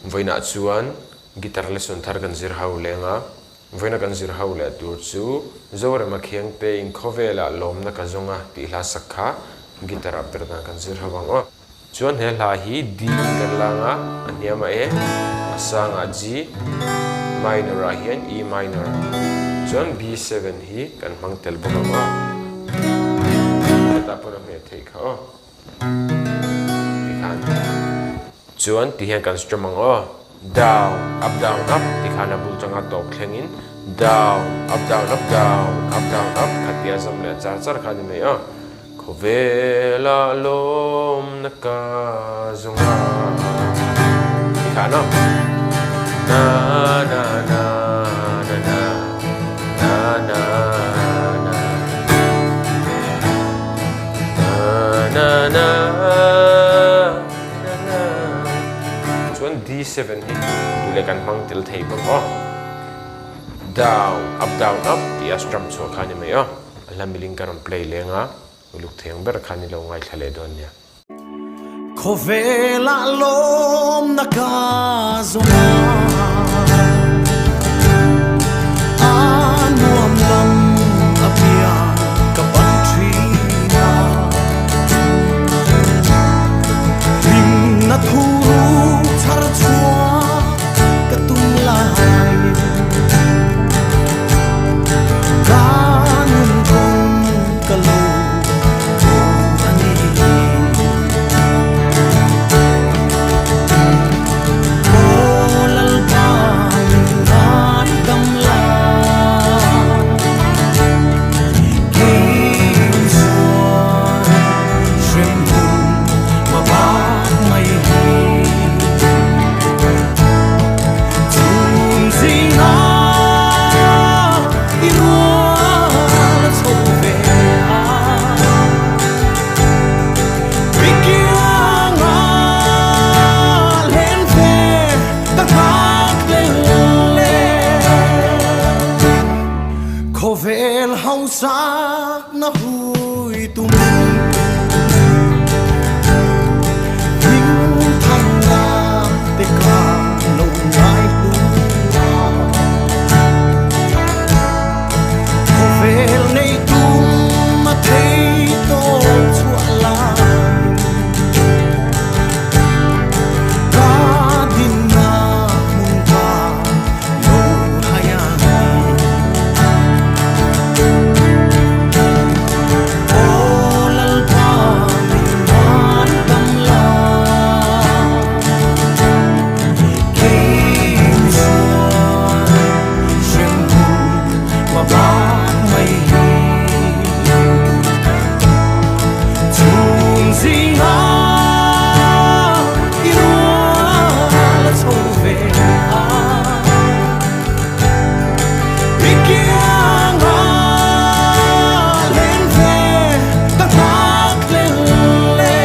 Vawiinah chuan guitar lesson thar kan zir ho leng a, vawiina kan zir ho leh tur chu Zorema Khiangte in khawvelah lawmna ka zawng a tih hla sak kha guitar ah ber dan kan zir ho ang aw. Chuan he hla hi D in kan lang a, a hniamah E, a sangah G, minor ah hian E minor, chuan B7 hi kan hmang tel bawk ang aw. Hetah pawn a hmeh theih kha aw. Tikhan chuan ti hian kan strum ang aw. Down, up down up tikhan a bul tanga tawp thlengin down, up down up down, up down up khatia zam leh char char kha a ni mai aw. Khawvelah lawmna ka zawng a tikhan aw. Na na na na na na na na. Chuan D7 hi tu leh kan hmang tel thei bawk aw. Down, up down up tih a strum chhuah kha a ni mai aw. A hla miling ka rawn play leng a, uluk thei ang ber khan i lo ngaithla leh dawn nia. Khawvelah lawmna ka zawng a, a nuam lam a piang ka pan thin a. Hlimna thu ruk chhar chhuah ka tum laiin, ka nun kawng ka lo haw a ni. Aw Lalpa min ngai dam la, kei chuan hremhmun ma bak mai hi. Chhung zinga i rual a chho ve a. Rikianga len ve ka nghak hlel le. Khawvel hausak na hui tum hming thang la te kha lo ngai hlu a. Khawvel nei tum a thei tawp chhuah laiin ka dinna hmun ka lo hai a ni. Aw Lalpa min ngai dam la, kei chuan hremhmun ma bak mai hi. Chhung zinga i rual a chho ve a. I kianga len ve ka nghak hlel le.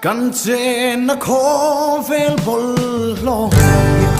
Kan chenna khawvel bawlhhlawh hian.